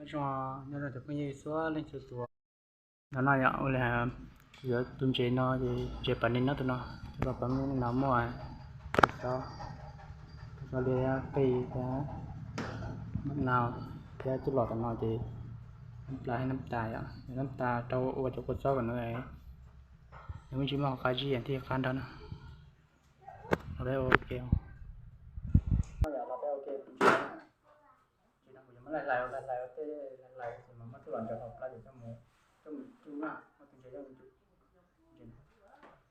Nyob zoo, nyob zoo cov phooj ywg txhua leej txhua tus. No no yom, ua li kuv yuav tus ntses no ces ntses pas ni no, tus no, tus no pas ni no muaj tus tsob, tus tsob liab qij thiab, nab nau thiab, coj los tom no ces nab plas thiab nab tas yom, nab tas rau ua cov kua txob kom nws, nws me ntsis muaj qab zib thiab qab nrog na. Los peb ua ke. Ntses no kuv yuav muab hlais hlais hlais hlais tej hlais hlais ces mas muab coj los ntsaws hauv plab ces coj mus, coj mus cub na, muab tus ntses coj mus cub.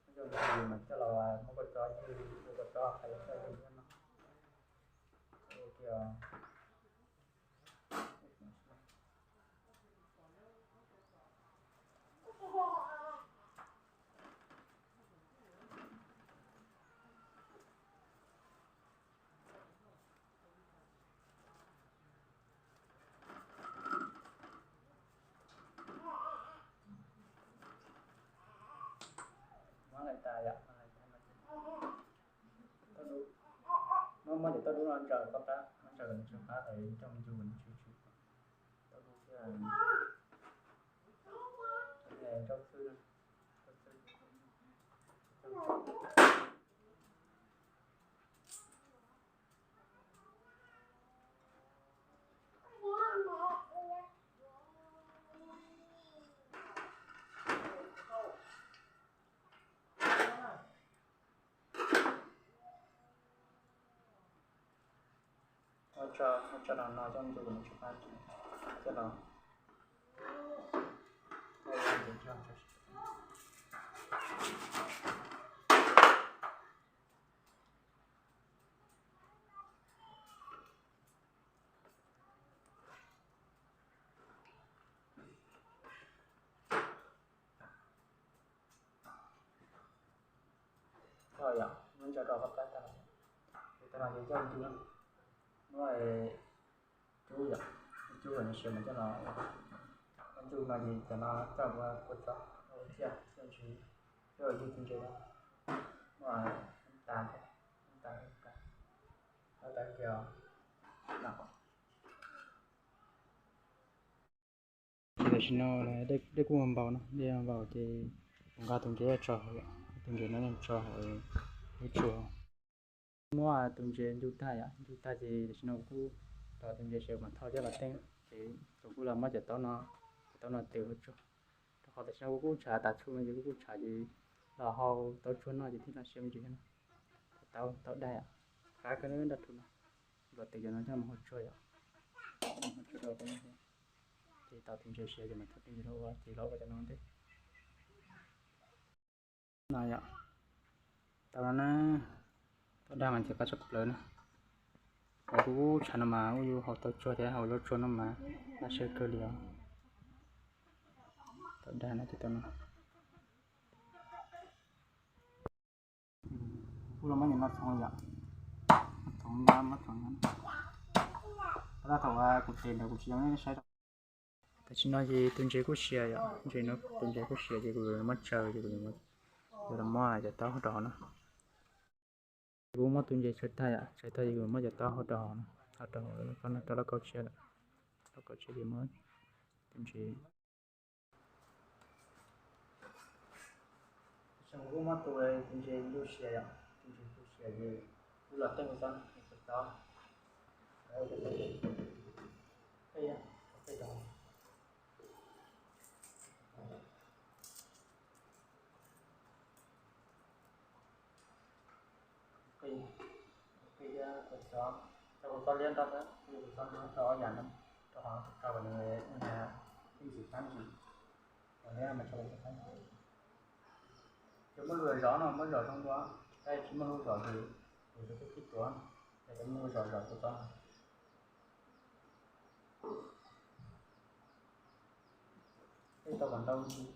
Ntses no coj mus cub mas coj los muab kua txob ywg, muab kua txob qhais coj ywg no. Muab hlais tas yom, hlais tas no ces tau dub, muab muab cov tauj dub no ntsaws koj plab, muab ntsaws kom nws tsw qab es coj mus ncug kom nws tsw tsw tauj dub thiab. Rau xwb, rau xwb. Ua tso, ua tso no no coj mus ncug kom nws tsw qab, coj los. Tau yom, muab ntsaws rau qhov plab tag, ces tag no ces coj ncug, muab cub yom, cub kom nws siav mas coj los, cub no ces cov no coj ua kua txob, ua ciaj, ciaj ntsws, coj ua ywg tus ntses no, muab tas thiab, tas tas tas kiag no. Ces tam sim no dej kuj npau no, dej npau ces kuv nqa tus ntses tso hauv, tus ntses no tso hauv lub tsua. Muab tus ntses ncug tag yom, ncug tag ces tam sim no kuv kuj rau tus ntses seb mam thau coj los teeb, ces kuv kuj los muab cov taub no, cov taub no tws hauv tsua. Rau qhov tam sim no kuv kuj tshav tas tshuaj no ces kuv kuj tshav ces los hau taub tshuaj noj ces thiaj li siav me ntsis thiab no. Taub, taub daj yom, qab kawg nrab rau no, los tws cov no coj mus hau tshuaj yom, hau tshuaj rau, ces tau tus ntses siav ces mam thau tus ntses los ua, ces los ua cov no ntej. No yom, tau no na, taub daj mas ces qab tshaj plaws na. Kuv kuj tshav no mas kuj yog hau taub tshuaj thiab hau zaub tshuaj no mas daj siab kawg li os. Taub daj no ces tau no. Kuv los muab nyuam no txhoov yom, txhoov nyob, muab txhoov nyob. Tab sis thaum kuv tes ntawd kuv tsis zoo nej saib rau. Tam sim no ces tus ntses kuj siav yom, ntses no tus ntses kuj siav ces kuv yuav muab tsaws ces kuv yuav los muab cov taub hau rau hauv no. Kuv muab tus ntses tsaws tag yom, tsaws tag ces kuv muab cov taub hau rau hauv no, hau rau hauv no, rau lauj kaub tshiab lawm. Lauj kaub tshiab ces muab tus ntses Kuv kuj muab tus ntses ncug siav yom, tus ntses ncug siav ces kuv los teeb kuv txob, kuv txob, qij, qij thiab kuv txob, rau kuv txob liab nrog xwb, kuv txob ntsuab rau ob yam no, rau qhov rau kom nws ua ntxim qab ntsis, liab mas rau ntxim qab ntsis. Ces muab lub zom no muab zom zoo dua, tab sis tsis muaj lub zom ces kuv twb qij tuav, ces muab lub zom zom kuv txob. Qij tau kom ntau ntsis,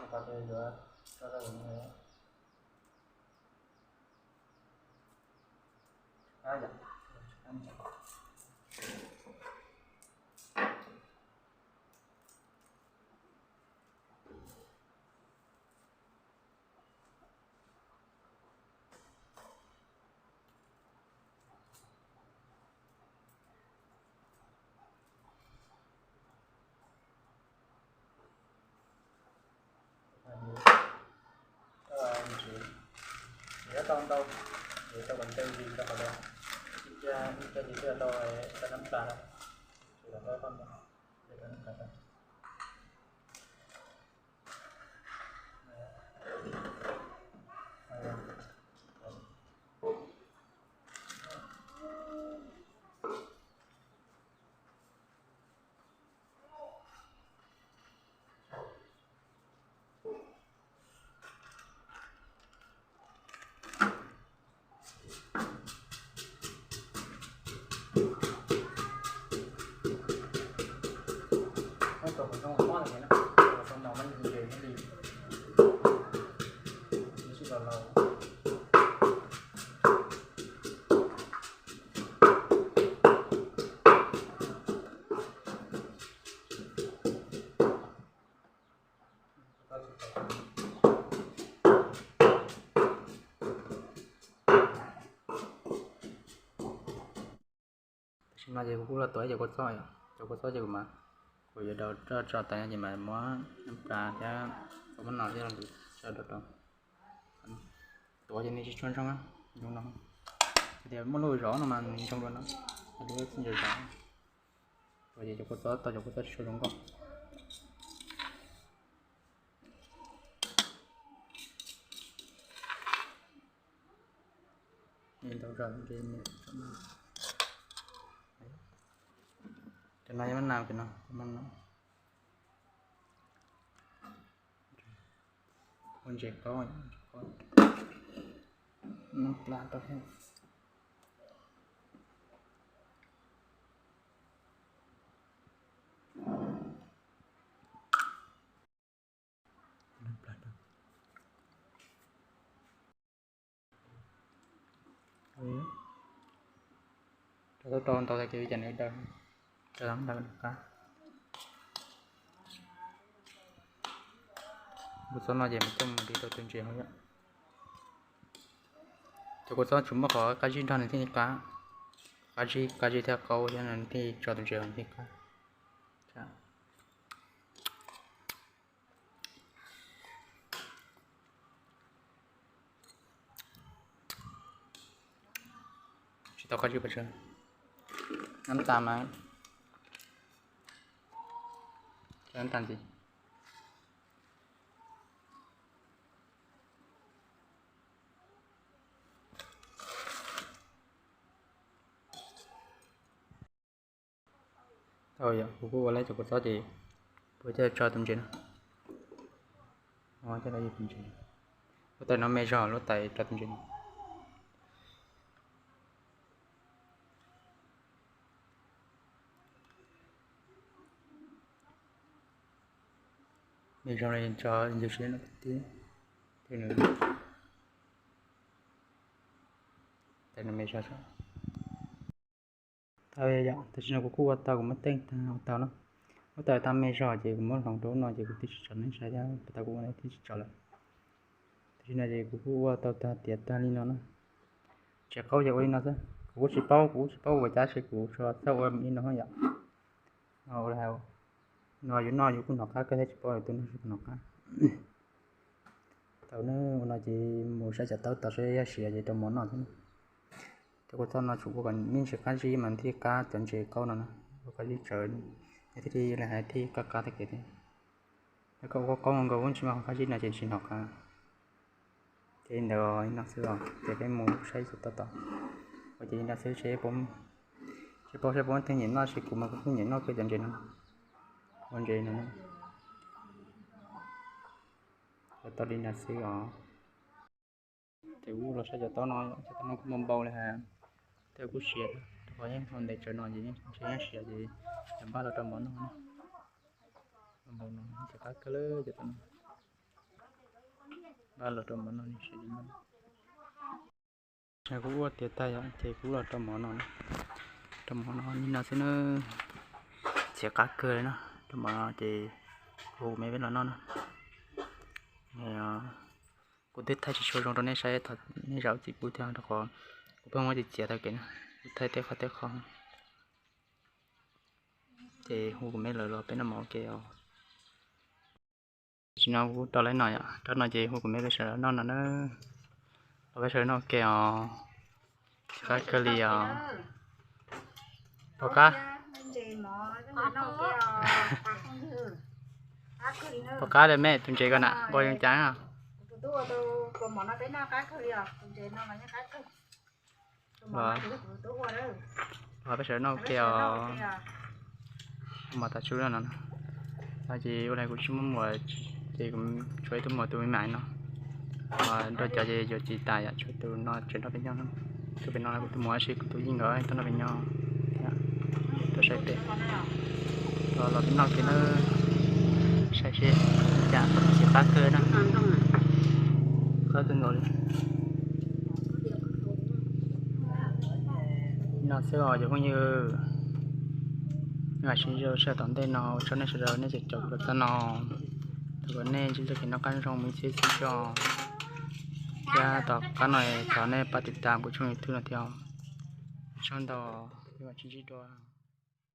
qhov tias yuav tso rau Tam sim no ces kuv kuj los tuav cov kua txob yom, cov kua txob ces kuv mas kuv yuav daus roj tso tas ces mas muab nplas thiab cov mab no thiab los tso daus rau. Tuav ces nws tsis tshua ntsoog zoo no, tias muaj lub zov no mas nws ntsoog dua no, lub zov. Tuav ces cov kua txob tau cov kua txob tsis tshua zoo nkauj. Cov no yog mab nau, cov no ua ntses qaub, nplas tau thiab. Rau tau ntau tag kev cas nws daw, daw qab. Kuv txob no ces mas coj mus tiv rau tus ntses hauv yom. Cov kua txob tsuas muaj qhov qab zib nrog nws thiaj li qab, qab zib, qab zib thiab qaub thiab nws thiaj tso tus ntses hauv nws thiaj qab. Tsis tau qab zib pes tsawg. Nab tas mas, nab tas ntxiv. Tau yom, kuv kuj ua lawm cov kua txob ces kuv coj tso tus ntses no. Coj tus ntses, lub tais no me zog, lub tais tso tus ntses no. Me zog li tso ntses siab no tib, tais no me zog. Tau yom, tam sim no kuv kuj ua tau, kuv muab teeb tag ua tau na. Lub tais tag me zog ces kuv muab hloov rau lub no ces kuv twb tsis tso nej saib thiab, tau kuv ua nej twb tsis tso lawm. Tam sim no ces kuv kuj ua tau tag tiav tag li no na. Ntses qaub ces ua li no xwb, kuv kuj tsis paub, kuv kuj tsis paub ua cas tab sis kuv tsuas txawj ua li no yom. No ua li no yuav noj yuav kuj hnov qab kawg thiab, tsis paub lawm tus noj kuj hnov qab. Tau na, ua no ces mus saib cov taub tom seb yog siav ces rau mov noj thiab. Cov kua txob no tsuas ua kom me ntsis qab zib mas thiaj qab cov ntses qaub no na, ua qab zib tsawv, yog thiaj li hais thiaj qab qab tag kev thiab. Yog koj ua qaub nkaus nkaus ua tsis muaj qab zib no ces tsis hnov qab. Ces li ntawd li no xwb os, ces peb mus saib cov taub tom. Ua ces li no xwb, tsis paub seb puas muaj teeb nyiam noj, tab sis kuv mas kuv kuj nyiam noj kawg cov ntses no. Ua ntses no, ua tau li no xwb os. Ces kuv los saib cov taub no, cov taub no kuj npau npau li hais, tej kuj siav, rau qhov yeej hau ntev tsawv no ces ntshe yeej siav ces npaj los rau mov noj. Npau npau no ces qab kawg li cov taub no. Npaj los rau mov noj, siav ces npaj. Kuv ua tiav tag yom, ces kuv los rau mov no, rau mov no li no xwb na. Txiav qab kawg li na, rau mov no ces kuv me peb los noj na. Kuv twb thaij tsis tshua zoo rau nej saib, thov nej zam txim pub thiab rau qhov kuv pheej muab txiav txiav tag kev na, kuv thaij tej qhov tej qhov. Ces hu kuv me lawv los peb noj mov ua ke os. Tam sim no kuv rau lawv no yom, rau no ces hu kuv me peb sawv daws noj no na. Los peb sawv daws noj ua ke os. Txiav qab kawg li os. Pom qab, pom qab li me tus ntses ko na nqua zoo cas. Los peb sawv noj ua ke os. Mos tas tsub no no. Ces ua li kuv tsis muaj muam, ces kuv tshuav ib tug muam tus me me no. Nrog cov ces yuav tsis tas yom, tshuav tus no tseem nrog peb nyob. Tus pem no kuv tus muam, tab sis kuv tus yeej nkawd tau nrog peb nyob thiab. Tuaj saib pem, los los peb noj kev na, saib seb cas tau txiv qab kawg na. Qab kawg nkaus li. No xwb os cov phooj ywg, sib ntsib dua sij hawm tom ntej no, ua tsaug nej sawv daws nej caum kuv los txog no. Thov kom nej ntsib txoj kev noj qab nyob zoo, mus ib txhis txhua txhua, thiab tom qab no thov nej pab tiv tas kuv tshooj YouTube no thiab. Ua tsaug ntau, peb mam sib ntsib dua.